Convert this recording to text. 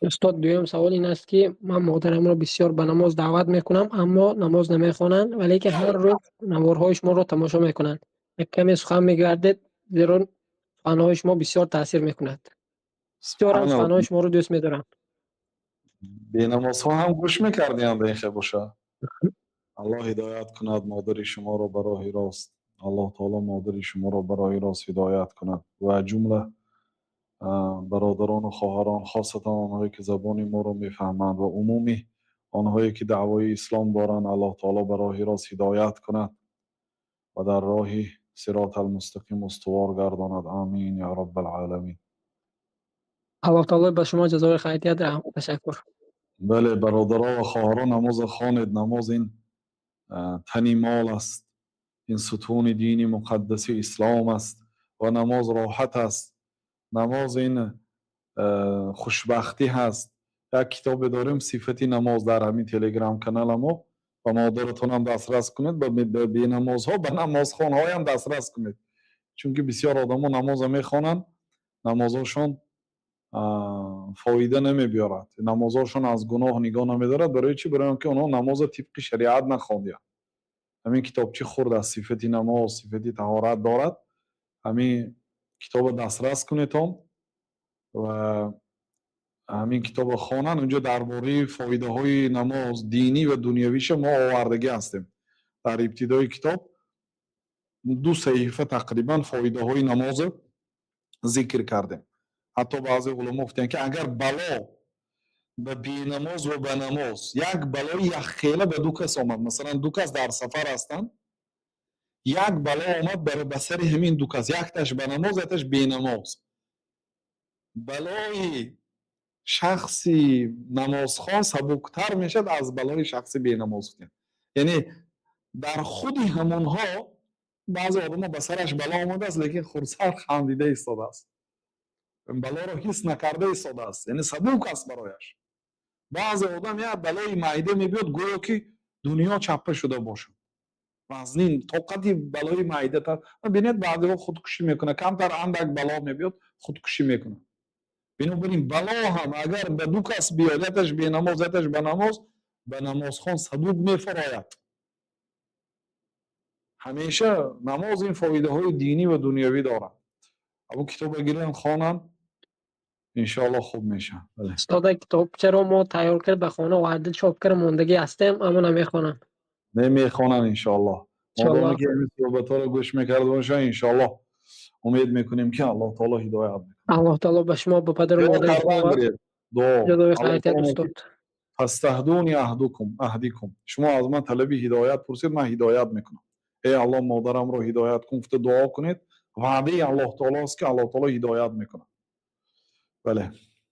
Устод, дуюм савол ин аст, ки ман модарамро бисёр ба намоз даъват мекунам, аммо намоз намехонанд, валекин ҳар рӯз наворҳои шуморо тамошо мекунанд. Як каме сухан мегардед, зеро суханҳои шумо бисёр таъсир мекунад. Бисёрам суханҳои шуморо дӯст медорам. Бенамозҳо ҳам гӯш мекардианд, ин хел боша. Аллоҳ ҳидоят кунад модари шуморо ба роҳи рост. Аллоҳ таоло модари шуморо ба роҳи рост ҳидоят кунад ва ҷумла бародарону хоҳарон, хосатан онҳое ки забони моро мефаҳманд ва умуми онҳое ки даъвои ислом доранд, Аллоҳ таоло ба роҳи рост ҳидоят кунад ва дар роҳи сироти алмустақим устувор гардонад. Амин я раббал оламин. Аллоҳ таоло ба шумо ҷазои хайр диҳад. Ташаккур. Бале, бародаро ва хоҳарон, намоза хонед. Намоз ин тани мол аст, ин сутуни дини муқаддаси ислом аст ва намоз роҳат аст. Намоз ин хушбахтӣ ҳаст. Як китобе дорем, «Сифати намоз», дар ҳамин телеграм каналамо. Ба модаратонам дастрас кунед, ба бенамозҳо, ба намозхонҳоям дастрас кунед, чунки бисёр одамо намоза мехонанд, намозошон фоида намебиёрад, намозошон аз гуноҳ нигоҳ намедорад. Барои чӣ? Барои он ки онҳо намоза тибқи шариат нахондианд. Ҳамин китобчи хурд аз сифати намоз, сифати таҳорат дорад. Ҳамин китоба дастрас кунедон ва ҳамин китоба хонанд. Унҷо дар бораи фоидаҳои намоз, динӣ ва дунявиша, мо овардагӣ ҳастем. Дар ибтидои китоб ду саҳифа тақрибан фоидаҳои намозро зикр кардем. Ҳатто баъзе уламо гуфтанд, ки агар бало ба бенамоз ва ба намоз, як балои якхела ба ду кас омад, масалан, ду кас дар сафар ҳастанд, як бало омад ба сари ҳамин ду кас, якташ ба намоз, якташ бенамоз, балои шахси намозхон сабуктар мешавад аз балои шахси бенамоз. Яъне дар худи ҳамонҳо баъзе одамо ба сараш бало омадааст, лекин хурсанд, хандида истодааст, балоро ҳис накарда истодааст, яъне сабук аст барояш. Баъзе одам як балои майда мебиёд, гӯё ки дунё чаппа шуда бошад, вазнин тоқати балои майда. Бинед, баъзеҳо худкушӣ мекунад, камтар андак бало мебиёд, худкушӣ мекунад. Бинобар ин бало ҳам агар ба ду кас биёд, якташ бенамоз, якташ ба намоз, ба намозхон сабук мефарояд. Ҳамеша намоз ин фоидаҳои динӣ ва дунявӣ дорад. Абу китоба гиранд, хонанд, иншоаллоҳ хуб мешавад. Устода, китобчаро мо тайёр кард, ба хона оварда, чоп карда мондагӣ ҳастем, аммо намехонам. Намехонанд, иншоаллоҳ. Модоме ки ҳамин суҳбатҳоро гӯш мекарда бошанд, иншоаллоҳ, умед мекунем, ки Аллоҳ таоло ҳидоят мекунад. Аллоҳ таоло ба шумо, ба падару модари шумо ҷазои хайр диҳад, устод. فاستهدوني أهدكم أهدكم. Шумо аз ман талаби ҳидоят пурсед, ман ҳидоят мекунам. Эй Аллоҳ, модарамро ҳидоят кун, гуфта дуо кунед. Ваъдаи Аллоҳ таоло аст, ки Аллоҳ таоло ҳидоят мекунад. Бале.